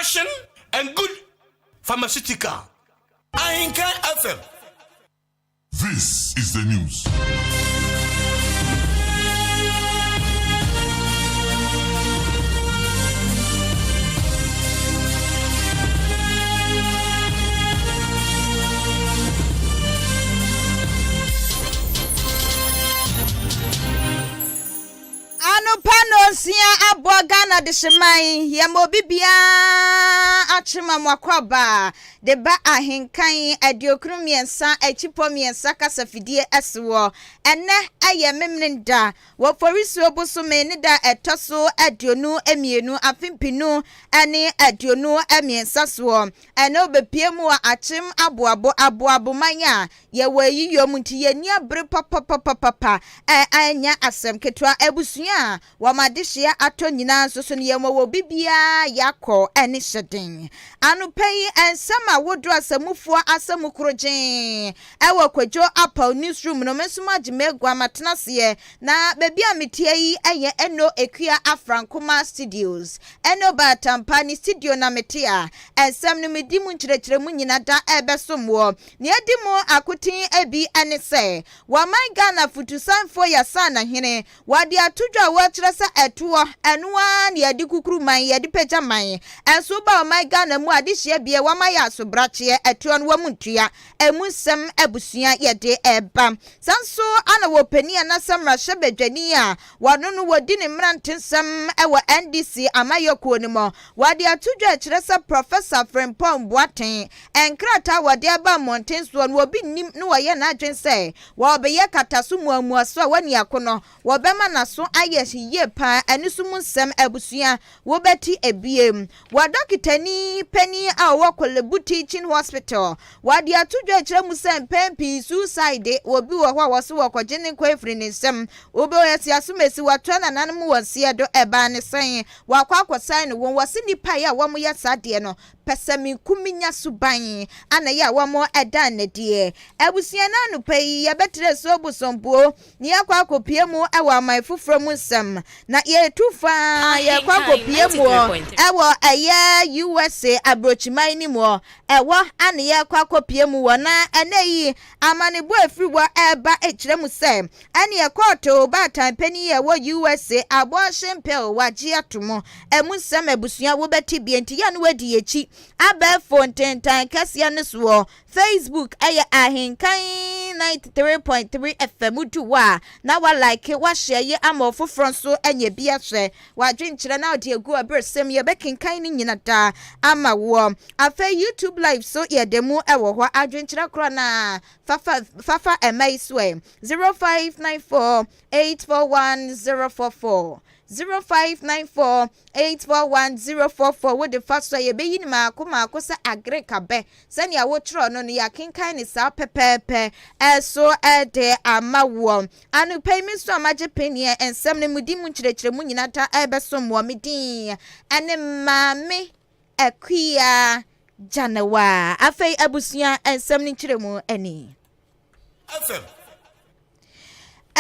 production and good pharmaceutical. Ahinkan FM. This is the news. Anɔpa nnɔnsia abɔ Ghana dehyeman, yɛma obi biara akye ma mo akwaaba de ba ahenkan 93 akyipɔ mmiɛnsa kasafidie soɔ. Ɛnnɛ yɛ Memeneda wɔ Forisuo bosome ne da a ɛtɔ so 22 afe 2023 soɔ. Ɛnnɛ wobɛpue mu wɔ Akyem Aboabo Aboaboman a Yɛwɔ ayiyɔ mu nti yɛnni abere papapapapa a ɛnyɛ asɛm ketewa. Abusua a wɔn adehyeɛ atɔ nyinaa nso so no, yɛma wɔ bibiara yɛakɔ ne hyɛden. Anɔpa yi, nsɛm a wodoɔ asamufoɔ asamu korogyee wɔ Kwadwo Apaw Newsroom no, me nso magye m'agua matena aseɛ. Na baabi a meteɛ yi yɛ Eno Akua Afrankoma Studios. Eno Baatampa ne studio na mete a nsɛm no medi mu nkyerɛkyerɛmu nyina da ɛrebɛsom woɔ. Nea edi mu akoten bi ne sɛ, wɔaman Ghana futusanfoɔ Yasaanahene, wɔde ato dwa a wɔkyerɛ sɛ ɛtoɔ, ɛno ara na yɛde kukuru man, yɛde pagya man. Ɛnso woba ɔman Ghana mu a, adehyeɛ bie, wɔama yɛ asobrakyeɛ, ɛtoɔ no wɔn ntua. Ɛmu nsɛm abusua yɛde reba. Saa nso na wɔ panin anaasɛ mmarahyɛbadwani a wɔno no wɔdi ne mmerantesɛm wɔ NDC amayɔkuo no mu, wɔde ato dwa kyerɛ sɛ Professor Frimpong Boateng Nkrataa a wɔde aba mmɔnten soɔ no, obi nnim na wɔyɛ n'adwene sɛ wɔrebɛyɛ kataso muamuaso a wani ako no, wɔbɛma n'aso ayɛ hye yie paa. Ɛno so mu nsɛm abusua wobɛte ebiem. Wɔ dɔketani panin a ɔwɔ Korle-Bu Teaching Hospital, wɔde ato dwa kyerɛ mu sɛ mpɛn pii suicide, obi wɔ hɔ a wɔse wɔkɔgye ne nkwa afiri ne nsam. Wobɛhu asi asomasi, wɔatoa nananom wɔn seɛ do, ɛbaa ne sɛn? Wɔakɔ akɔsan no wɔn. Wɔse nnipa a wɔyɛ saa adeɛ no, Pɛsɛmenkominya suban ana yɛ a wɔn ɛda no adie. Abusua no anɔpa yi yɛbɛtrɛ so bosompuo na yɛakɔ akɔpue mu wɔ aman foforɔ mu nsɛm na yɛretu fa yɛrekɔ akɔpue mu wɔ ɛyɛ USA abrokyiman no mu ɛwɔ ana yɛrekɔ akɔpue mu wɔ na ɛnɛ yi amanebɔ ɛfiri wɔ ɛreba ɛkyerɛ mu sɛ Ɛneɛ kɔɔto baatan panin yi a ɛwɔ USA abortion pill wagye ato mu. Ɛmu nsɛm abusua wobɛte bi enti yɛ ne wadi yɛkyi abɛɛfo ntentan kɛseɛ no soɔ. Facebook ɛyɛ Ahenkan 93.3 FM wodu hɔ a na wa like wa share yi ama ɔfoforɔ nso anya bi ahwɛ. W'adwenkyerɛ na wode agu ɔberesɛm yɛbɛkenkan ne nyina daa ama woɔ. Afei YouTube live so yɛda mu wɔ hɔ adwenkyerɛ korɔ no ara Fafa fafa ɛma yi so ɛ. 0594 841 044 0594 841 044 Wode fa so a yɛbɛyi no maako maako sɛ agreka bɛ sɛnea wotwerɛ no no yɛakenkan ne saa pɛpɛɛpɛ ɛso ɛde ama woɔ. Anɔpa yi me nso a magye peneɛ nsɛm no mudi mu nkyerɛkyerɛmu nyina da ɛbɛsom woɔ. Me din ɛne Maame Akua Gyanewa. Afei abusua nsɛm no nkyerɛmu ani. FM.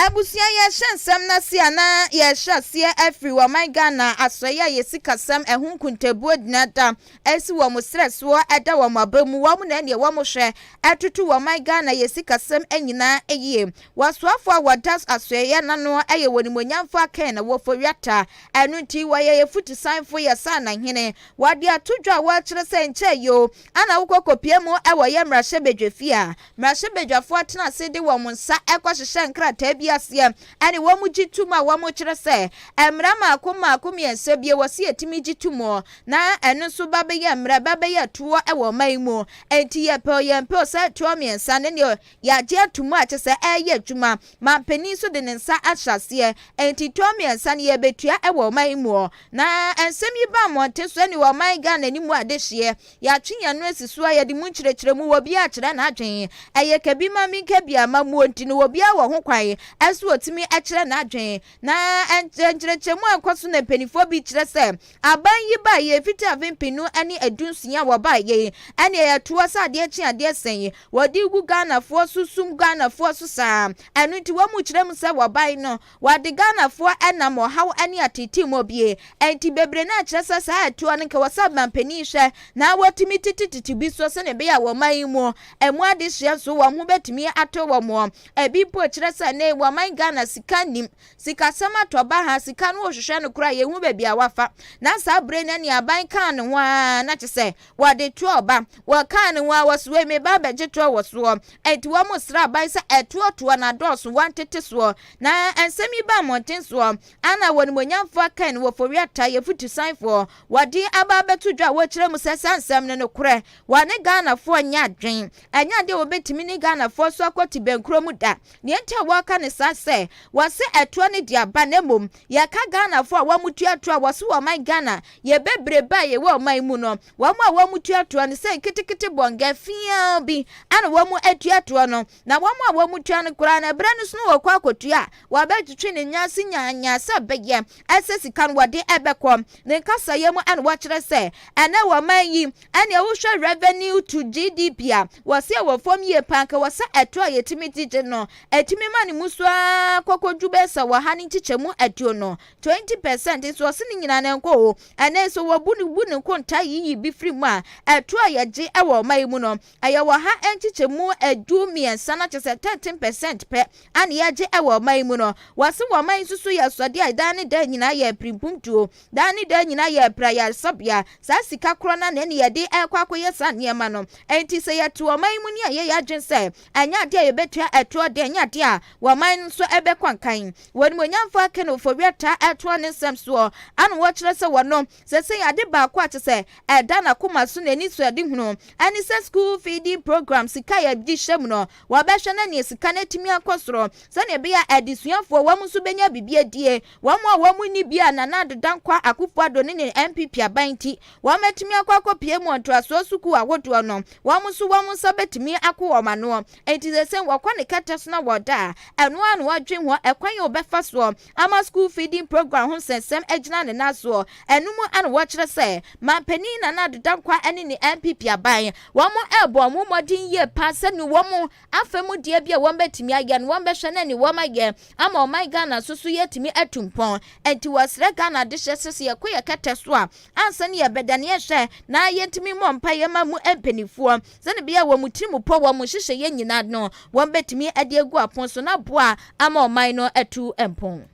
Abusua yɛhyɛ nsɛm no ase a na yɛhyɛ aseɛ afiri ɔman Ghana asɔeɛ a yɛ sikasɛm ɛho nkuntabuo gyina da asi wɔn serɛ soɔ ɛda wɔn aba mu wɔn na ɛneɛ wɔn hwɛ ɛtoto ɔman Ghana yɛ sikasɛm nyinaa yie. Wɔsoafoɔ a wɔda asɔeɛ no ano yɛ wɔn nimonyamfoɔ Aken Wɔfɔwiata ɛno nti wɔyɛ yɛ futusanfo yɛ saanahene Wɔde ato dwa a wɔkyerɛ sɛ nkyɛe yi o, ana wokɔ kɔpue mu wɔ yɛn mmarahyɛbadwafie a, mmarahyɛbadwafoɔ atena ase de wɔn nsa kɔhyehyɛ nkrataa bi aseɛ ɛne wɔn gye tom a wɔkyerɛ sɛ mmara mmaako mmaako mmiɛnsa bi wɔ sɛ yɛtumi gye to mu na ɛno nso ba bɛyɛ mmara ba bɛyɛ toɔ wɔ ɔman yi mu. Enti yɛpɛ o yɛmpɛ o saa toɔ mmiɛnsa no deɛ Yɛagye ato mu a kyerɛ sɛ ɛreyɛ adwuma. Manpanin nso de ne nsa ahyɛ aseɛ. Enti tɔn mmiɛnsa no yɛrebɛtua wɔ ɔman yi mu hɔ. Na nsɛm yi ba mmɔnten so ɛne ɔman Ghana no mu adehyeɛ. Yɛatwe yɛn ano asi so a yɛde mu nkyerɛkyerɛmu wɔ obiara kyerɛ n'adwene. Ɛyɛ ka bi ma menka bi ama muo nti no obiara wɔ ho kwan. Ɛso wɔtumi kyerɛ n'adwene na nkyerɛkyerɛmu a ɛkɔ so na mpanimfoɔ bi kyerɛ sɛ aban yi ba yɛ fiti afe 2016 wɔba yɛ ɛne ɛyɛ toɔ sɛ adeɛ kye adeɛ sɛn wɔde gu Ghanafoɔ so, sum Ghanafoɔ so saa. Ɛno nti wɔn mu kyerɛ mu sɛ wɔban no wɔde Ghanafoɔ ɛnam ɔhaw ne atete mu obie. Ɛnti bebree no akyerɛ sɛ saa ɛtoɔ no nka wɔsɛ mampanin hwɛ na wɔtumi tetetete bi so sɛnea ɛbɛyɛ a wɔn man yi mu ɛmu adehyɛ nso wɔn ho bɛtumi ato wɔn. Ebi mpo kyerɛ sɛ ne wɔn man Ghana sika nim sikasɛm atɔ ba ha, sika no wɔhwehwɛ no koraa yɛhu baabi a wafa. Na saa abere no ne aban kaa ne ho ara na kyerɛ sɛ wɔde toɔ ba, wɔkaa ne ho a wɔsoɔ mi ba abɛgye toɔ wɔ soɔ. Ɛnti wɔn mo sra aban sɛ ɛtoɔtoɔ na dɔɔso wɔntete soɔ. Na nsɛm yi ba mmɔnten soɔ ana wɔn nimonyamfoɔ Ken Ofori-Atta yɛ futusanfoɔ wɔde aba abɛto dwa a wɔkyerɛ mu sɛ saa nsɛm no nokorɛ wɔne Ghanafoɔ nyɛ adwen, ɛnyɛ adeɛ wɔbɛtumi ne Ghanafoɔ so akɔ te bɛnkuro mu da. Deɛ nti a wɔka ne saa sɛ wɔse ɛtoɔ no de aba, na mmom yɛka Ghanafoɔ a wɔn tuatoɔ a wɔse wɔ ɔman Ghana yɛ bebrebe a yɛwɔ ɔman mu no, wɔn a wɔn tuatoɔ no sɛ nketekete bɔnga fiaa bi ana wɔn atuatoɔ no, na wɔn a wɔn tua no koraa na ɛberɛ no so no wɔkɔ akɔtua a wɔabɛtwitwi ne nyaase nyaanya sɛ bɛyɛ ɛsɛ sika no wɔde ɛbɛkɔ. Ne nkasayɛ mu ɛna wɔkyerɛ sɛ ɛnɛ wɔ man yi ɛne ɛwohwɛ revenue to GDP a wɔsi ɛwɔ fam yie paa, nka wɔsɛ ɛto a yɛtumi gyegye no ɛtumi ma ne mu so ara kɔkɔdwu bɛyɛ sɛ 120%, 20%. Nso ɔsi ne nyinaa ne nkɔ o. Ɛnɛ nso wɔbu ne bu ne nkonta yiyi bi firi mu a ɛto a yɛgye ɛwɔ ɔman yi mu no ɛyɛ 113% na kyerɛ sɛ 13% pɛ ana yɛgye ɛwɔ ɔman yi mu no. Wɔsi wɔ ɔman yi nso so yɛ sɔde a dan ne dan nyinaa yɛ pirimpumtuo, dan ne dan nyinaa yɛ prayaresabea. Saa sika korɔ na ne yɛde ɛkɔ akɔyɛ saa nneɛma no. Ɛnti sɛ yɛte ɔman yi mu ne a yɛyɛ adwene sɛ ɛnyɛ adeɛ a yɛbɛtua ɛtoɔ deɛ, ɛnyɛ adeɛ a wɔman nso ɛbɛkɔ nkan. Wɔn mu onyamfo Ken Ofori-Atta ɛtoa ne nsɛm soɔ ana wɔkyerɛ sɛ wɔno sɛ sɛ ade baako a kyerɛ sɛ ɛda n'akoma so n'ani so ɛde hunu ɛne sɛ school feeding program sika yɛ de hyɛ mu no, wɔbɛhwɛ na nea sika no atumi akɔ soro sɛnea ɛbɛyɛ a adesuafoɔ wɔn nso bɛnya biribi adie. Wɔn a wɔn ni bi a Nana Addo Dankwa Akufo-Addo ne ne NPP aban ti wɔn atumi akɔ akɔpie mu ntoasoɔ sukuu ahodoɔ no, wɔn nso wɔn nsa bɛtumi akɔ wɔn ano. Enti sɛ wɔkɔ ne kɛtɛ so na wɔda a, ɛno ara na wɔadwen ho ɛkwan yɛ wɔbɛfa soɔ ama school feeding program ho nsɛnsɛm agyina ne nan soɔ. Ɛno mu ana wɔkyerɛ sɛ mampanin Nana Addo Dankwa ne ne NPP aban wɔn ɛrebɔ wɔn mmɔden yie paa sɛne wɔn afa mu deɛ bi a wɔn bɛtumi ayɛ no, wɔn bɛhwɛ na ne wɔn ayɛ ama ɔman Ghana so so yɛtumi atu mpɔn. Enti wɔsrɛ Ghana adehyɛ sɛ sɛ yɛkɔ yɛ kɛtɛ so a, ansa ne yɛbɛda ne yɛhwɛ na yɛntumi mmɔ mpa yɛ ma mu mpanimfoɔ sɛne bɛyɛ wɔn mu tiri mu pɔ wɔn hyehyɛ yɛn nyinaa no, wɔn bɛtumi de agu apon so na boa ama ɔman no atu mpɔn.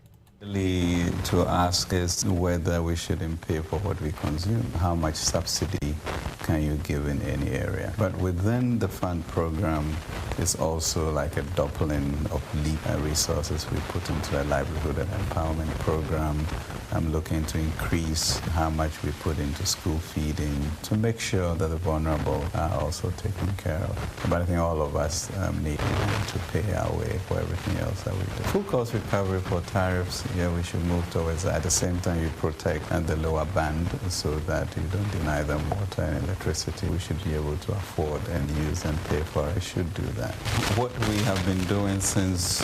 To ask is whether we shouldn't pay for what we consume. How much subsidy can you give in any area? But within the fund program is also like a doubling of LEAP resources we put into the livelihood and empowerment program. I'm looking to increase how much we put into school feeding to make sure that the vulnerable are also taken care of. But I think all of us need to pay our way for everything else that we do. Full cost recovery for tariffs, yeah, we should move towards that. At the same time, you protect at the lower band so that you don't deny them water and electricity. We should be able to afford and use and pay for it. We should do that. What we have been doing since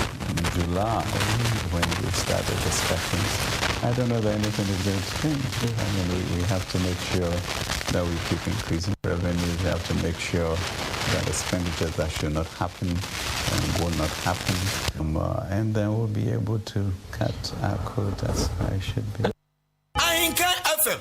July, when we started discussions, I don't know that anything is going to change. I mean, we have to make sure that we keep increasing revenues. We have to make sure that expenditures that should not happen and will not happen. And then we'll be able to cut our coat as it should be. Ahinkan FM.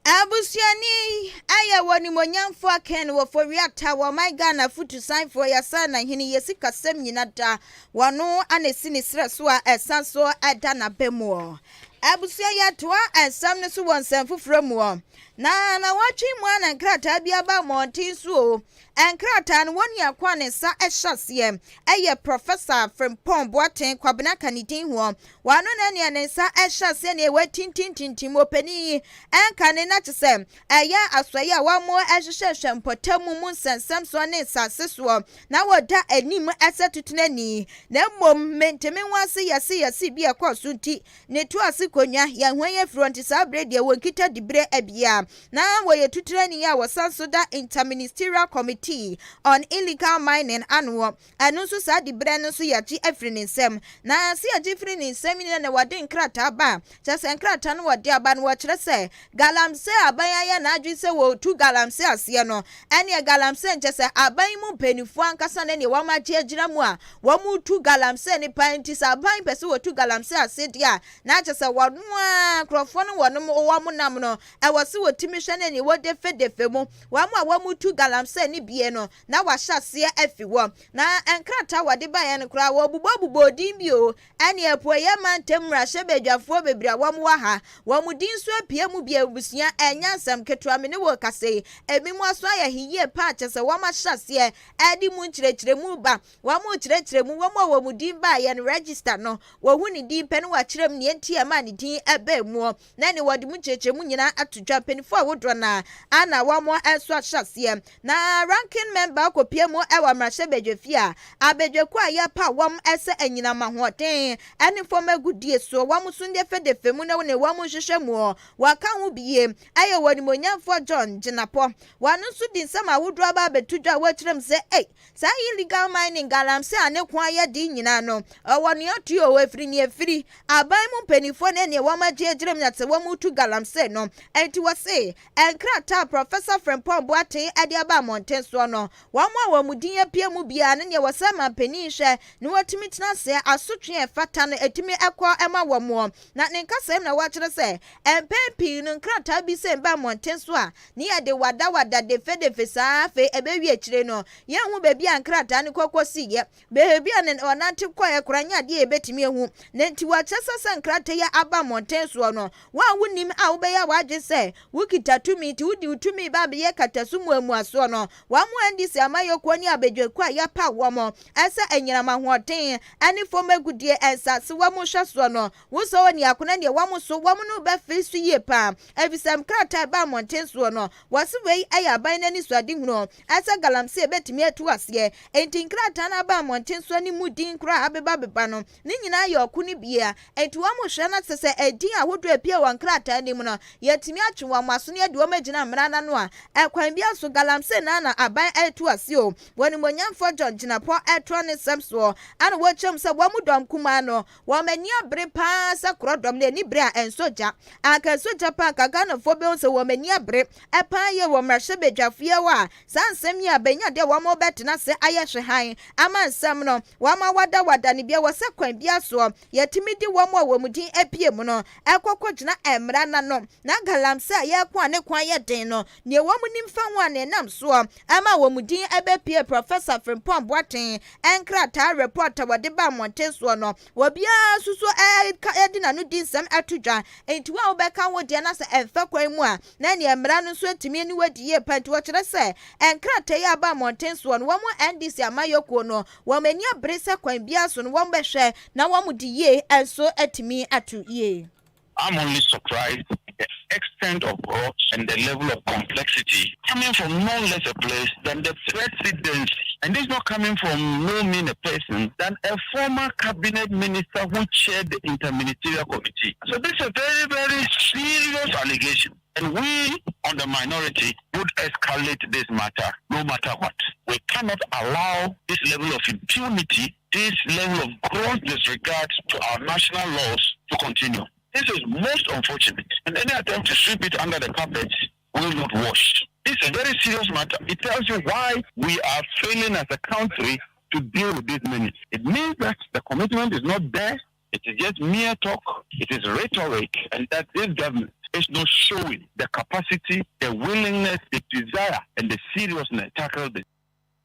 Abusuani ayɛ wɔ nimonyamfoɔ Ken Ofori-Atta wɔ ɔman Ghana fotusanfoɔ yɛsa na hene yɛsi kasɛm nyina da wɔno ana esi ne serɛ so a ɛsan so ɛda n'aba mu. Abusua, yɛtoa nsɛm no so wɔ nsɛm foforɔ mu. Na na wɔtwe mu ana nkrataa bi aba mmɔnten so o. Nkrataa no wɔn akɔ a ne nsa hyɛ aseɛ ɛyɛ Professor Frimpong Boateng Kwabena Kanidin ho. Wɔano na nea ne nsa hyɛ aseɛ nea wɔatintintintim ɔpanin yi ɛnka ne na kyɛ sɛ ɛyɛ asɔeɛ a wɔn hyehyɛhwɛ mpɔtam mu nsɛnsɛm soɔ ne nsase soɔ na wɔda anim ɛsɛ tutunani. Na mmom mentemi ho ase yɛse yɛse bi ɛkɔɔ so nti ne to ase konwa yɛn ho yɛ firi nti saa berɛ deɛ wɔnkita dibere abia. a na wɔyɛ tuturani a wɔsan so da Interministerial Committee on Illegal Mining ano. Ɛno nso saa diberɛ no nso yɛagye afiri ne nsam. Na sɛ yɛagye firi ne nsam yi na wɔde nkrataa ba a, kyerɛ sɛ nkrataa no wɔde aba no, wɔkyerɛ sɛ galamsey aban ayɛ n'adwene sɛ wɔretu galamsey aseɛ no, ɛneɛ galamsey nkyɛ sɛ aban mu mpanimfoɔ ankasa ne neɛ wɔn agye agyina mu a wɔn tu galamsey ne pan. Nti sɛ aban pɛ sɛ wɔtu galamsey ase deɛ a, na kyerɛ sɛ wɔn a nkurɔfoɔ no wɔn wɔn nam no, ɛwɔ sɛ wɔtumi hwɛ ne neɛ wɔdefedefe mu wɔn a wɔn tu galamsey ne bie no na wahyɛ aseɛ afi hɔ. Na nkrataa wɔde baeɛ no koraa, wɔbobɔbobɔ din bi o. Ɛne Apueeɛ Mantam mmarahyɛbadwafoɔ bebree a wɔn wɔ ha, wɔn din nso apue mu bi. Abusua, ɛnyɛ asɛm ketewa. Me ne wɔ kasa yi, ebi mu aso ayɛ yie paa, kyɛ sɛ wɔn ahyɛ aseɛ ɛde mu nkyerɛkyerɛmu ba. Wɔn kyerɛkyerɛ mu, wɔn a wɔn din baeɛ no, register no, wɔhu ne din pɛ no, wɔakyerɛ mu nea nti ɛma ne din ɛbɛn mu na ne wɔde mu nkyerɛkyerɛmu nyinaa ato dwa. Mpanimfoɔ ahodoɔ na ana wɔn nso ahyɛ aseɛ. Na ranking member akɔpie mu ɛwɔ mmarahyɛbadwafie a abadwako a yɛpa wɔn ɛsɛ anyinam ahoɔden ɛne fam agudie so, wɔn nso ndefedefe mu na ne wɔn nhwehwɛ mu wɔka ho bie ɛyɛ wɔ nimonyamfoɔ John Jinapor. Wɔn nso di nsɛm ahodoɔ aba abɛto dwa a wɔakyerɛ mu sɛ, ei, saa illegal mining, galamsey a ne ko ayɛ de nyinaa no, ɔwɔ nea ɔte o, efiri nea efiri aban mu mpanimfoɔ ne nea wɔn agye agyina mu na sɛ wɔn tu galamsey no. Nti wɔse nkrataa Professor Frimpong Boateng ɛde aba mmɔnten soɔ no, wɔn a wɔn din apue mu biara ne nea wɔsɛ ma mpanin hwɛ na wɔtumi tena ase, asotwe a ɛfata no etumi ɛkɔ ɛma wɔn wɔ. Na ne nkasɛm na wɔakyerɛ sɛ mpɛn pii no, nkrataa bi sɛ mba mmɔnten so a, ne yɛde wadawada defedefe saa. Afei ɛbɛwie akyire no, yɛnhu baabi a nkrataa no kɔkɔ si yɛ, baabi a ne ɔnante kɔɛ kora nyɛ adeɛ a yɛbɛtumi ehu. Na nti wɔakyerɛ sɛ nkrataa yi aba mmɔnten soɔ no, wɔn a wonim a wobɛyɛ a wɔagye sɛ wokita tumi nti wodi wo tumi ba abɛyɛ kataso muamuasoɔ no, wɔn mo NDC amayɔkuo ne abadwakuo a yɛapa wɔn ɛsɛ anyinam ahoɔden ɛne fam agudie nsase wɔn hwɛ soɔ no, wosɔ wɔ nea akona deɛ wɔn so wɔn no bɛfiri so yie paa, efisɛ nkrataa ɛba mmɔnten soɔ no, wɔsi wei ɛyɛ aban n'ani so adehunu ɛsɛ galamsey ebɛtumi atu aseɛ. Enti nkrataa no aba mmɔnten soɔ ne mu din koraa abeba beba no ne nyinaa yɛ ɔko no bia. Enti wɔn hwɛ no sɛ ɛdin ahodoɔ apue wɔ nkrataa no mu no, yɛtumi atwe wɔn aso ne yɛde wɔn agyina mmara n'ano a, ɛkwan bi aso galamsey na na aban ɛreto ase o. Wɔn nimonyamfoɔ John Jinapor ɛtoa ne nsɛm soɔ ana wɔkyerɛm sɛ wɔn mu dɔm kumaa no, wɔn ani abere paa sɛ korɔdɔm na ani bere a ɛnso gya. Anka ɛnso gya paa, anka Ghanafoɔ bɛhu sɛ wɔn ani abere ɛpaa yɛ wɔ mmarahyɛbadwafie hɔ a, saa nsɛm yi a bɛnya deɛ wɔn bɛtena ase ayɛ hwɛ ama nsɛm no, wɔn awadawada ne bia wɔ sɛ kwan bia soɔ yɛtumi di wɔn a wɔn din apue mu no ɛkɔkɔ gyina mmara n'ano. Na galamsey a yɛko a ne kwan yɛ den no, nea wɔn nim fa ho a ne nam soɔ ɛma wɔn din ɛbɛpue Professor Frimpong Boateng nkrataa report a wɔde ba mmɔnten soɔ no, obiara nso so ɛka ɛde n'ano di nsɛm ɛto dwa. Nti wɔn a wɔbɛka ho deɛ na sɛ ɛmfa kwan mu a, na nea mmara no nso atumi ani wadi yie pa. Nti wɔkyerɛ sɛ nkrataa yi aba mmɔnten soɔ no, wɔn NDC amayɔkuo no, wɔn ani abere sɛ kwan biara so no wɔn bɛhwɛ na wɔn di yie nso atumi ato yie. I'm only surprised the extent of rot and the level of complexity coming from no less a place than the presidency. And this is not coming from no mean a person than a former cabinet minister who chaired the interministerial committee. So this is a very, very serious allegation. And we on the minority would escalate this matter no matter what. We cannot allow this level of impunity, this level of gross disregard to our national laws to continue. This is most unfortunate. And any attempt to sweep it under the carpet will not wash. It's a very serious matter. It tells you why we are failing as a country to deal with this menace. It means that the commitment is not there. It is just mere talk. It is rhetoric. And that this government is not showing the capacity, the willingness, the desire, and the seriousness to tackle this.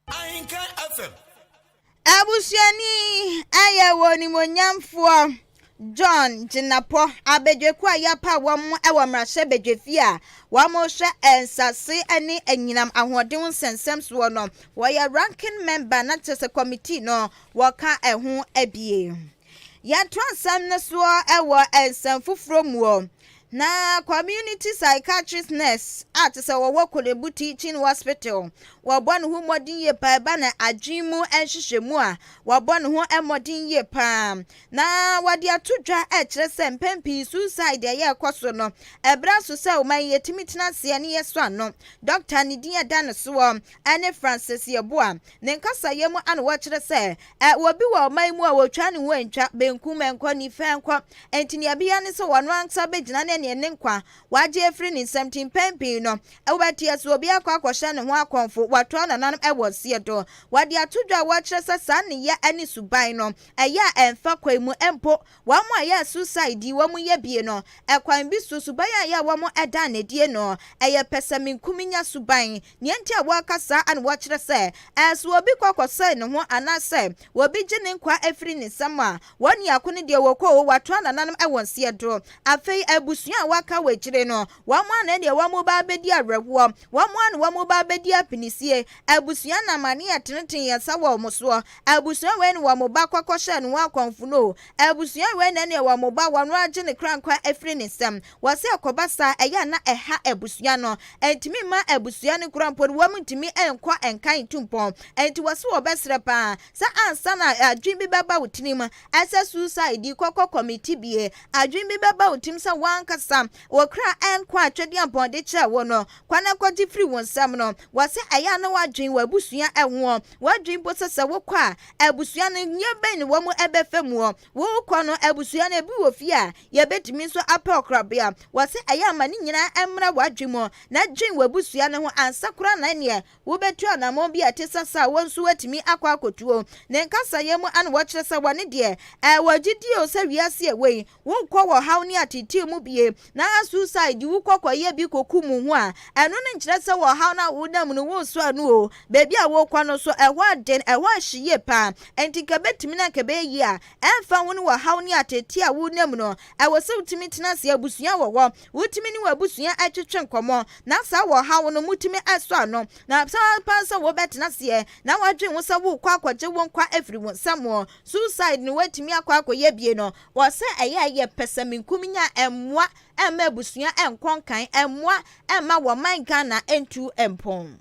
Ahinka FM. Abusuani ayɛ wɔ nimonyamfoɔ John Jinapor, abadwako a yɛapa wɔn wɔ mmarahyɛbadwafie a wɔn hwɛ nsase ne anyinam ahoɔden nsɛnsɛm soɔ no, wɔyɛ ranking member na kyerɛ sɛ committee no wɔka ɛho abie. Yɛnto nsɛm no soɔ wɔ nsɛm foforɔ mu. Na community psychiatrist nurse a te sɛ wɔwɔ Korle Bu Teaching Hospital, wɔbɔ ne ho mmɔden yie paa ɛba na adwene mu nhwehwɛmu a, wɔbɔ ne ho mmɔden yie paa. Na wɔde ato dwa ɛkyerɛ sɛ mpɛn pii suicide ɛyɛ ɛkɔ so no, ɛbrɛ so sɛ ɔman yi yɛtumi tena aseɛ ne yɛsɔ ano. Dɔkta ne din ɛda ne soɔ ɛne Francis Yeboah. Ne nkasayɛ mu ana wɔkyerɛ sɛ ɛ wɔbi wɔ ɔman mu a wɔtwa ne ho ntwa benkum nkɔ, nifa nkɔ, nti nea ɛbɛyɛ ne sɛ wɔn ankasa bɛgyina ne neɛ ne nkwa wagye afiri ne nsam. Nti mpɛn pii no, wobɛte sɛ obi akɔ akɔhyɛ ne ho akɔmfo, watoa nananom ɛwɔ seɛ do. Wɔde ato dwa a wɔkyerɛ sɛ saa nneyɛ ne suban no ɛyɛ a ɛmfa kwan mu mpo. Wɔn a ɛyɛ suicide yi wɔn yɛ bie no, ɛkwan bi so suban a ɛyɛ a wɔn ɛda n'adie no ɛyɛ pɛsɛmenkominya suban. Nea nti a wɔaka saa ana wɔkyerɛ sɛ ɛso obi kɔ akɔsɛe ne ho anaasɛ obi gye ne nkwa afiri ne nsam a, wɔn niako no deɛ wɔkɔ o, watoa nananom ɛwɔ nseɛ do. Afei abusua a wɔaka wɔ akyire no, wɔn a na deɛ wɔn ba abɛdi awerɛhoɔ, wɔn a na wɔn ba abɛdi apinisie. Abusua na amane yɛ teneten yɛn nsa wɔ wɔn soɔ. Abusua wei ne wɔn ba kɔkɔhyɛ ne ho akɔmfo no o, abusua wei na ɛne wɔn ba wɔn agye ne kra nkwa afiri ne nsam. Wɔsɛ ɛkɔba saa, ɛyɛ a na ɛha abusua no, ɛntumi mma abusua no kora mpo no wɔn ntumi nkɔ nkan ntumpɔn. Ɛnti wɔsɛ wɔbɛsrɛ paa sɛ ansa na adwene bi bɛba wo tirim ɛsɛ suicide kɔkɔ commit bie, adwene bi bɛba wo tirim sɛ wankasa wɔkra ɛnkɔ atwɛdeɛ mpɔn de kyerɛ wo no kwan akɔgye firi wo nsam no, wɔsɛ ɛyɛ a na wadwen wɔ abusua ɛho. Wadwen mpo sɛ wokɔ a, abusua no nyɛ bɛn ne wɔn ɛbɛfɛ mu. Wokɔ no, abusua no ebi wɔ fie a yɛbɛtumi nso apɛ ɔkorabea. Wɔsɛ ɛyɛ ama ne nyinaa ɛmmra wadwen mu na dwen wɔ abusua no ho ansa koraa na neɛ wobɛtu anammɔn bi a ɛte sɛ saa wɔn nso watumi akɔ akɔtuo. Ne nkasayɛ mu ana wɔkyerɛ sɛ wɔne deɛ ɛwɔ gyidie o sɛ wiase ɛwɔ yi, wonkɔ wɔ haw ne atetee mu bie na suicide wokɔ kɔyɛ bi kɔku mu ho a, ɛno no nkyerɛ sɛ wɔ haw no a wonam no wonso ano o. Baabi a wokɔ no so ɛhɔ aden, ɛhɔ ahye yie paa. Enti nka bɛtumi na nka bɛyɛ yie a ɛmfa ho no wɔ haw ne atetee a wonam no, ɛwɔ sɛ wotumi tena ase. Abusua wɔ hɔ, wotumi ne w'abusua atwetwe nkɔmmɔ na saa wɔ haw no mutumi ɛsɔ ano na saa paa sɛ wobɛtena aseɛ na wadwen ho sɛ wokɔ akɔgye wo nkwa afiri wo nsam wɔ suicide no watumi akɔ akɔyɛ bie no, wɔ sɛ ɛyɛ a yɛ pɛsɛmenkominya, ɛmmoa ɛmma abusua ɛnkɔ nkan, ɛmmoa ɛmma wɔman Ghana ɛntu mpɔn.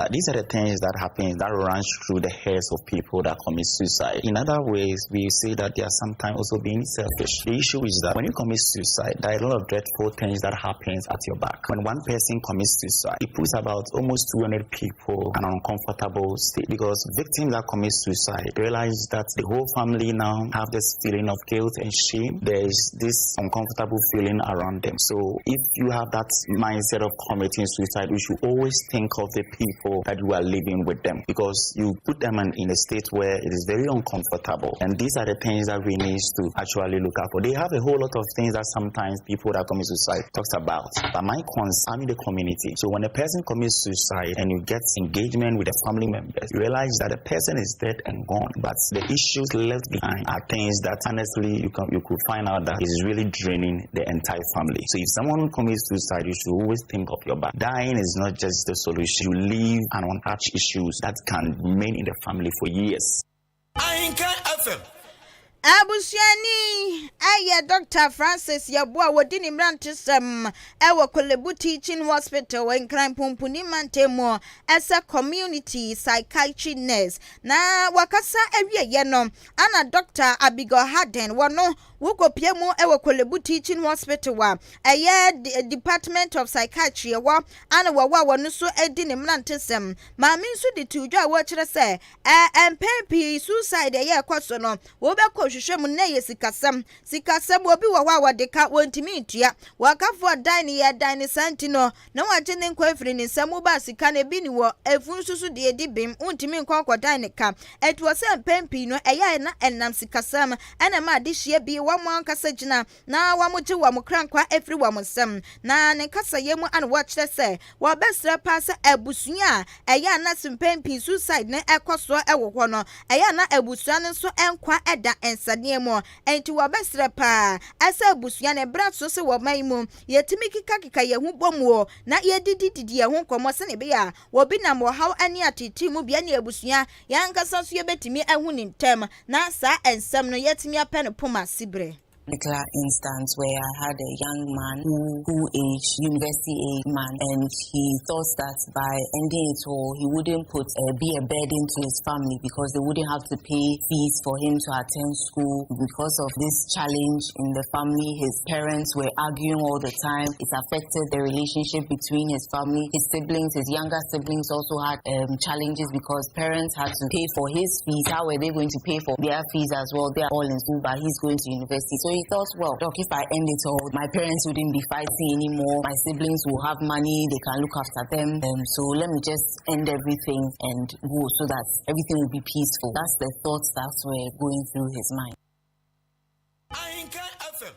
These are the things that happen that runs through the heads of people that commit suicide. In other ways, we say that they are sometimes also being selfish. The issue is that when you commit suicide, there are a lot of dreadful things that happens at your back. When one person commits suicide, it puts about almost 200 people in an uncomfortable state because victims that commit suicide realize that the whole family now have this feeling of guilt and shame. There is this uncomfortable feeling around them. So if you have that mindset of committing suicide, you should always think of the people that you are living with them because you put them in a state where it is very uncomfortable. And these are the things that we need to actually look out for. They have a whole lot of things that sometimes people that commit suicide talks about. But my concern, I'm in the community. So when a person commits suicide and you get engagement with the family members, you realize that the person is dead and gone. But the issues left behind are things that honestly you could find out that is really draining the entire family. So if someone commits suicide, you should always think of your back. Dying is not just the solution. You leave an untouched issues that can remain in the family for years. Ahinka FM. Abusuani ɛyɛ Dr Francis Yeboah, wɔdi ne mmerantesɛm ɛwɔ Korle Bu Teaching Hospital, Nkran Pumpuni mantam mu, ɛsɛ community psychiatry nurse. Na wakasa awieyɛ no ana Dr Abigail Harden, wɔno wokɔpie mu ɛwɔ Korle Bu Teaching Hospital a ɛyɛ Department of Psychiatry ɛwɔ ana wɔwɔ a wɔno nso adi ne mmerantesɛm. Maame nso de to dwa a wɔkyerɛ sɛ ɛɛ mpɛn pii suicide ɛyɛ ɛkɔ so no, wɔbɛkɔ hwehwɛ mu na ɛyɛ sikasɛm. Sikasɛm, obi wɔ hɔ a wɔde ka wɔntumi ntua, wɔkafoɔ dan ne yɛ dan ne saa nti no na wɔagye ne nkwa afiri ne nsam. Woba sika no ebi ni wɔ efu nso so deɛ edi bem wontumi nkɔ nkɔdan ne ka. Ɛnti wɔ sɛ mpɛn pii no ɛyɛ a na ɛnam sikasɛm ɛna ma adehyia bi wɔn ankasa gyina na wɔn gye wɔn kra nkwa afiri wɔn nsam. Na ne kasayɛ mu ana wɔkyerɛ sɛ wɔbɛsrɛ paa sɛ abusua a ɛyɛ a na mpɛn pii suicide ne ɛkɔ soɔ ɛwɔ hɔ no, ɛyɛ a na abusua no nso nkwa ɛda nsadeɛ mu. Ɛnti wɔbɛsrɛ paa ɛsɛ abusua no ɛbrɛ so sɛ wɔn yi mu yɛtumi kekakeka yɛn ho bɔ mu o na yɛdidididi yɛn ho nkɔmmɔ sɛnea ɛbɛyɛ a wɔbi nam ɔhaw ne atete mu bia ne abusua yɛn ankasa nso yɛbɛtumi ahu ne ntɛm na saa nsɛm no yɛtumi apɛ no poma siberɛ. Particular instance where I had a young man who age, university age man, and he thought that by ending it all, he wouldn't be a burden to his family because they wouldn't have to pay fees for him to attend school. Because of this challenge in the family, his parents were arguing all the time. It affected the relationship between his family. His siblings, his younger siblings also had challenges because parents had to pay for his fees. How were they going to pay for their fees as well? They are all in school, but he's going to university. So he thought, "Well, doc, if I end it all, my parents wouldn't be fighting anymore. My siblings will have money, they can look after them. So let me just end everything and go so that everything will be peaceful." That's the thoughts that were going through his mind. Ahinkan FM.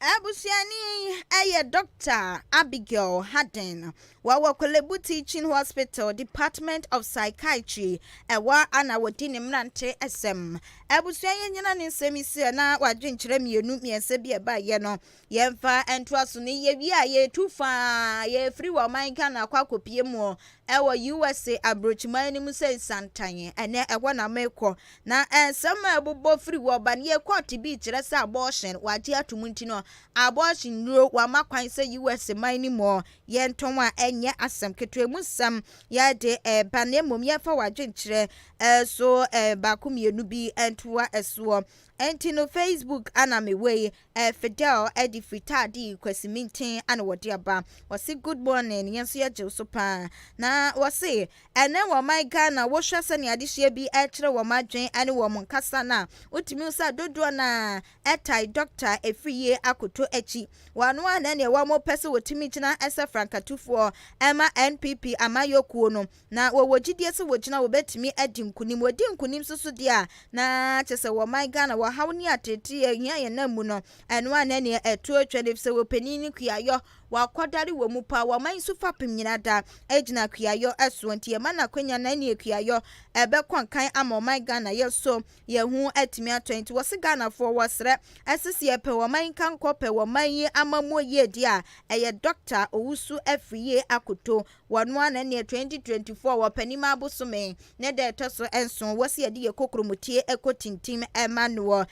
Abusuani ɛyɛ Dr. Abigail Haden, wɔwɔ Korle Bu Teaching Hospital, Department of Psychiatry, ɛwɔ ana wɔdi ne mmerante ɛsɛm. Abusua, yɛn nyina ne nsɛm si na wadwenkyerɛ mmienu mmiɛnsa bi ɛbaeɛ no, yɛmfa ntoa so ne yɛwie a, yɛtu faa yɛfiri wɔ ɔman Ghana akɔ akɔpie mu ɛwɔ USA aburokyiman no mu sɛ nsantan. Ɛnɛ ɛhɔ na mekɔ na nsɛm a ɛbobɔ firi wɔ ba no yɛ court bi kyerɛ sɛ abortion wagye ato mu, nti no abortion nnuro wama kwan sɛ US man no mu yɛntɔn a ɛnyɛ asɛm ketewa mu. Nsɛm yɛde ɛba na mmom yɛmfa wadwenkyerɛ ɛso baako mmienu bi ntoa ɛsoɔ. Ɛnti no Facebook ana mewɔ yi, Fidel ɛde firi Kwasiminten ana wɔde aba. Wɔsi good morning, yɛn nso yɛgye so paa. Na wɔsi ɛnɛ wɔ man Ghana, wɔhwɛ sɛnea adehyia bi ɛkyerɛ wɔn adwen ɛne wɔn nkasa na wotumi nsa dodoɔ na ɛtae Doctor Efiri Akoto akyi. Wɔn a na nea wɔn pɛ sɛ wɔtumi gyina ɛsɛ frankatufoɔ ɛma NPP amayɔkuo no, na wɔwɔ gyidie sɛ wɔgyina wɔbɛtumi adi nkunim. Wɔdi nkunim nso so deɛ a, na kyerɛ sɛ wɔ man Ghana wɔhaw ne atete ahia yɛn nam mu no, ɛno a na nea ɛto atwa ne sɛ wɔpanin ne kuayɔ wakɔdare wɔ mu pa. Wɔman nso fapem nyina da gyina kuayɔ ɛsoɔ, nti yɛma no akwanya na ne kuayɔ ɛbɛkɔ nkan ama ɔman Ghana yɛ so yɛn ho atumi atɔ. Nti wɔse Ghanafoɔ wɔsrɛ ɛsisi yɛpɛ wɔman nkankɔ pɛ wɔman yi amammuo yie di a, ɛyɛ Doctor Owusu Afriyie Akoto wɔn a na neɛ 2024 wɔ panim abosome ne da ɛtɔ so 7 wɔsi yɛde yɛ kokoromutie ɛkɔ tintim ɛma noɔ.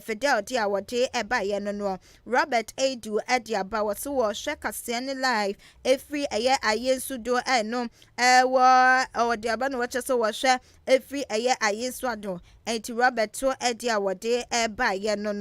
Fidel de a wɔde ɛbaeɛ no no Robert Edu ɛde aba. Wɔsi wɔhwɛ kaseɛ ne live efiri ɛyɛ ayé nso do. Ɛno ɛwɔ ɔde aba na wɔkyɛ sɛ wɔhwɛ efiri ɛyɛ ayé nso ado. Ɛnti Robert to ɛde a wɔde ɛbaeɛ no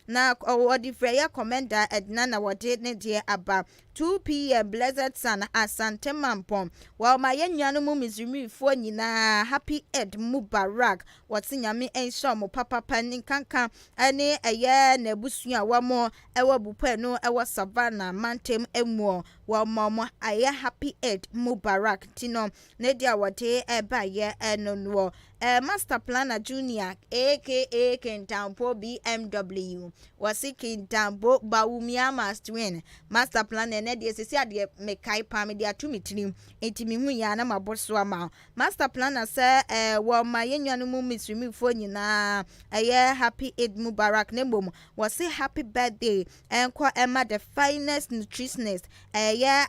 na wɔde firi ɛyɛ Commander Ɛdina na wɔde ne deɛ aba. 2 p.m. Blessed Son Asante Mampɔn, wɔma yɛn nuanom Misrimifoɔ nyinaa happy Eid Mubarak. Wɔte Nyame nhyɛ wɔn papapa ne nkanka ɛne ɛyɛ n'abusua a wɔn ɛwɔ Bupɛ no ɛwɔ Savannah mantam mu. Wɔma wɔn ayɛ happy Eid Mubarak. Ti no ne deɛ a wɔde ɛbaeɛ ɛno no Master Planner Junior aka Kintampo BMW, wɔsi Kintampo Bawumia must win. Master Planner, ɛnɛ deɛ sisi adeɛ mekae paa mede ato me tirim, nti mehu yɛ a na mabɔ so ama Master Planner sɛ wɔma yɛn nuanom Misrimifoɔ nyinaa ɛyɛ happy Eid Mubarak. Na mmom wɔsi happy birthday ɛnkɔ ɛma the finest nutritionist, ɛyɛ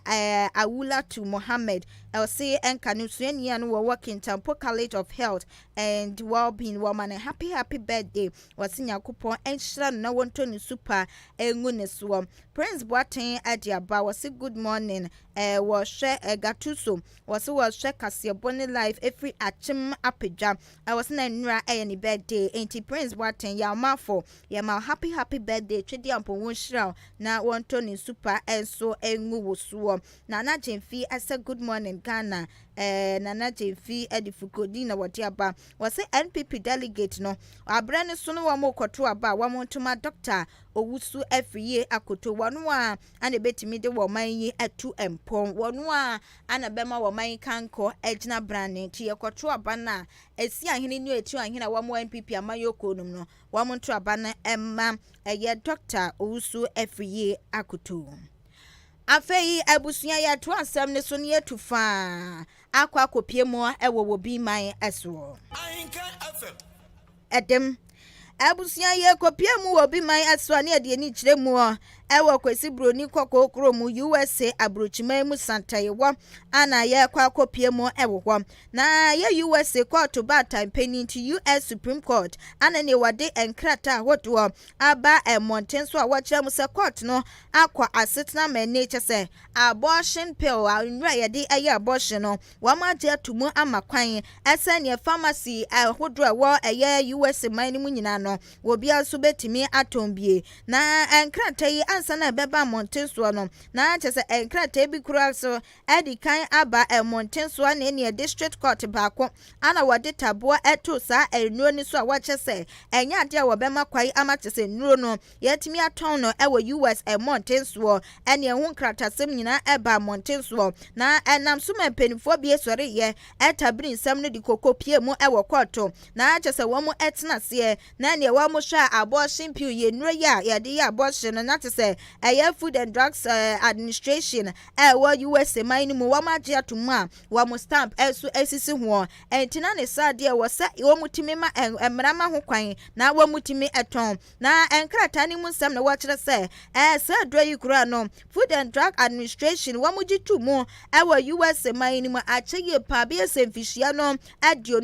Awulatu Mohammed. Ɛwɔsi ɛnka no suani a no wɔwɔ Kintampo College of Health and Wellbeing. Wɔma no happy happy birthday. Wɔsi Nyankopɔn ɛnhyira no na wɔntɔ ne super ɛngu ne soɔ. Prince Boateng ɛde aba. Wɔsi good morning, wɔhwɛ Gatuso. Wɔsi wɔhwɛ kaseɛbɔ ne live efiri Akyem Apagya. Wɔsi na nnura ɛyɛ ne birthday, nti Prince Boateng yɛ ɔmanfo yɛma happy happy birthday. Twedi ampɔn nhyira na wɔntɔ ne super ɛnso ɛngu wɔ soɔ. Nana Gyemfi ɛsɛ good morning Ghana. Nana Gyemfi ɛde fukodi na wɔde aba. Wɔsi NPP delegate no abrɛ ne so no wɔn kɔto aba a wɔn ntoma Doctor Owusu Afriyie Akoto, wɔn a ana ebetumi de wɔn man yi atu mpɔn, wɔn a ana bɛma wɔn man kankɔ agyina brane. Nti yɛkɔto aba no a, esi ahene ne etu ahene a wɔn NPP amayɔkuo nom no, wɔn nto aba no ɛma ɛyɛ Doctor Owusu Afriyie Akoto. Afei abusua, yɛto asɛm ne so ne yɛtu faa akɔ akɔpie mu ɛwɔ wɔ bi man ɛsoɔ. Ahinkan FM. Ɛdɛm abusua, yɛ kɔpie mu wɔ bi man ɛso a ne yɛde ani kyerɛ mu. Ɛwɔ Kwesi Broni Kɔkɔɔ kurom, USA aburokyiman mu Santayewɔ ana yɛrekɔ akɔpie mu ɛwɔ hɔ. Na yɛ USA kɔɔto baatan panyin nti US Supreme Court ana ne wɔde nkrataa ahodoɔ aba mmɔnten so a wɔkyerɛ mu sɛ court no akɔ asetena ma ani kyɛ sɛ abortion pill a nnura yɛde ɛyɛ abortion no, wɔn agye ato mu ama kwan ɛsɛ neɛ pharmacy ahodoɔ a ɛwɔ ɛyɛ USA man no mu nyinaa no, obiara nso bɛtumi atɔn bie. Na nkrataa yi ansa na ɛbɛba mmɔnten soɔ no, na kyerɛ sɛ nkrataa bi kura so ɛde kan aba mmɔnten soɔ ne neɛ district court baako ana wɔde taboa ɛto saa nnuro no so a wɔkyɛ sɛ ɛnyɛ adeɛ a wɔbɛma kwan ama kyerɛ sɛ nnuro no yɛtumi atɔn no ɛwɔ US mmɔnten soɔ. Ɛne ɛho nkratasɛm nyinaa ɛba mmɔnten soɔ na ɛnam so ma mpanimfoɔ bi sɔre yɛ ɛtabiri nsɛm no de koko pie mu ɛwɔ kɔɔto, na kyerɛ sɛ wɔn ɛtena aseɛ na neɛ wɔn hwɛ a abortion pill yɛ nnuro yi a yɛde yɛ abortion no, na kyerɛ sɛ ɛyɛ Food and Drugs Administration ɛwɔ USA man no mu wɔn agye ato mu a wɔn stamp ɛso esisi ho. Ɛnti na ne saa deɛ wɔ sɛ wɔn tumi ma mmara ma ho kwan na wɔn tumi ɛtɔn. Na nkrataa no mu nsɛm na wɔkyerɛ sɛ sɛ aduro yi kura no, Food and Drug Administration wɔn gye to mu ɛwɔ USA man no mu akyɛ yie paa, bɛyɛ sɛ mfihyia no 23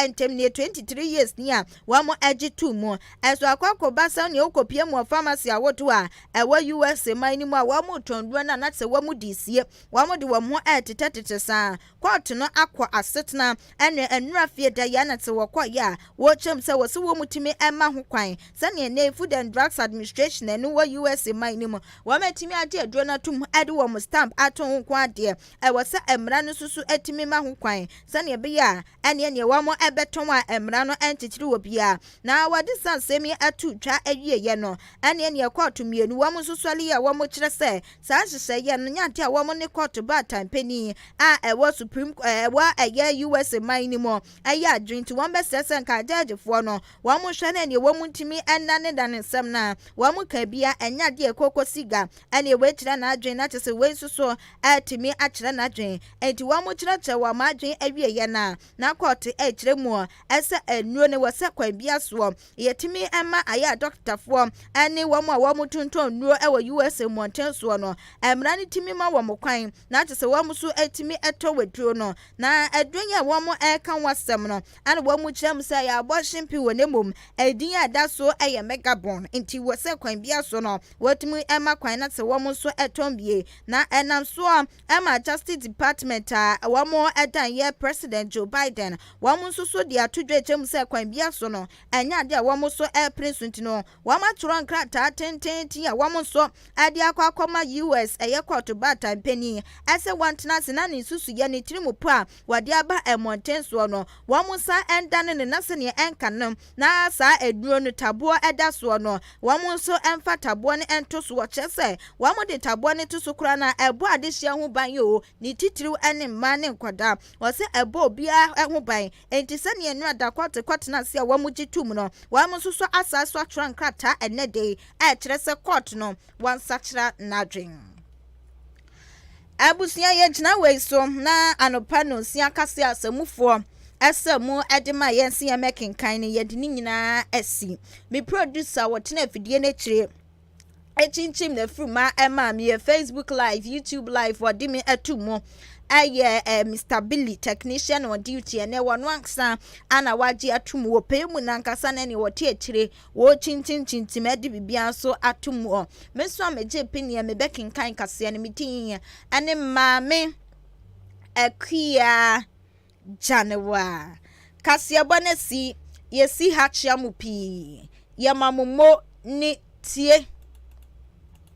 ntɛm nie, 23 years ni a wɔn agye to mu. Ɛso akɔ akɔba sɛ nea wokɔpie mu wɔ pharmacy ahodoɔ a ɛwɔ USA man no mu a wɔn tɔn duro no a, na sɛ wɔn di sie wɔn de wɔn ho ɛɛtetɛtetɛ saa. Kɔɔto no akɔ asetena ɛne nnura fie da yɛn na te wɔkɔ yɛ a wɔkyɛm sɛ wɔsɛ wɔn tumi ɛma ho kwan sɛnea ne Food and Drugs Administration ɛno wɔ USA man no mu wɔn atumi agye aduro no atum ɛde wɔn stamp ato ho nko adeɛ, ɛwɔ sɛ mmara no nso so atumi ma ho kwan sɛnea ɛbɛyɛ a ɛneɛ neɛ wɔn ɛbɛtɔn a mmara no ɛnkyekyere wɔ biara. Na wɔde sa nsɛm yi ato twa awieɛ no, ɛneɛ neɛ kɔɔto mmienu wɔn nso sɔre yi a wɔn kyerɛ sɛ saa nhyehyɛeɛ no nyɛ a wɔn ne kɔɔto baatan panin a ɛwɔ Supreme ɛwɔ ɛyɛ USA man no mu ɛyɛ adwene. Nti wɔn bɛsrɛ sɛ nka agyagyefoɔ no wɔn hwɛ no neɛ wɔn ntumi ɛnane dane nsɛm na wɔn ka bia ɛnyɛ adeɛ koko siga ɛne wɔakyerɛ n'adwene, na kyerɛ sɛ wei nso so ɛtumi akyerɛ n'adwene. Nti wɔn kyerɛkyerɛ wɔn adwene awieɛ na na kɔɔto ɛkyerɛ mu ɛsɛ nnuro no wɔ sɛ kwan bia soɔ yɛtumi ɛma ayɛ adɔktafoɔ ɛne wɔn a wɔn tontɔn nnuro ɛwɔ USA mmɔnten soɔ no, mmara no tumi ma wɔn kwan na kyerɛ sɛ wɔn nso atumi ɛtɔ waduro no. Na aduro yi a wɔn ɛreka ho asɛm no, ɛna wɔn kyerɛ mu sɛ yɛ abortion pill wɔ ne mmom ɛdin a ɛda so ɛyɛ Megabon. Nti wɔ sɛ kwan bia so no wɔtumi ɛma kwan na sɛ wɔn nso ɛtɔn bie. Na ɛnam so a ɛma Justice Department a wɔn ɛdan yɛ President Joe Biden, wɔn nso so de ato dwa kyerɛ mu sɛ kwan bia so no ɛnyɛ adeɛ a wɔn nso ɛrepere so. Nti no wɔn atwerɛ nkrataa tententen a wɔn nso ɛde akɔ akɔma US ɛyɛ kɔɔto baatan panyin ɛsɛ wɔntena ase na ne nsusuyɛ ne tiri mu po a wɔde aba mmɔnten soɔ no, wɔn nsa ɛndane ne na sɛneɛ ɛnka no na saa aduro no taboɔ ɛda soɔ no, wɔn nso ɛmfa taboɔ no ɛnto so. Wɔkyerɛ sɛ wɔn de taboɔ no to so koraa na ɛbɔ adehyia ho ban yi o, ne titiriw ɛne mmaa ne nkwadaa, wɔsɛ ɛbɔ obiara ho ban. Nti sɛneɛ nnura da kɔte kɔtena ase a wɔn gye tum no, wɔn nso so asa so atwerɛ nkrataa ɛnɛ de ɛkyerɛ sɛ court no wɔn nsakyera n'adwen. Abusua, yɛgyina wei so na anɔpa no nsia kase asɛmufoɔ ɛsɛ mu ɛde ma yɛn si yɛn mɛkenkan no, yɛde ne nyinaa asi. Me producer wɔtena afidie n'akyire ekyinkyim n'afuruma ɛma mi yɛ Facebook Live, YouTube Live, wɔde mi ɛto mu ɛyɛ Mr Billy, technician on duty. Ɛnɛ wɔn ankasa ana wagye ato mu wɔ pɛɛ mu nankasa na nea wɔte akyire wɔrekyinkyinkyinkyim ɛde biribiara nso ato mu hɔ. Me nso a megye pineɛ mebɛkenkan kaseɛ no, me din ɛne Maame Akua Gyanewa. Kaseɛbɔ no si yɛsi ha kyea mu pii, yɛma mo mo ne tie.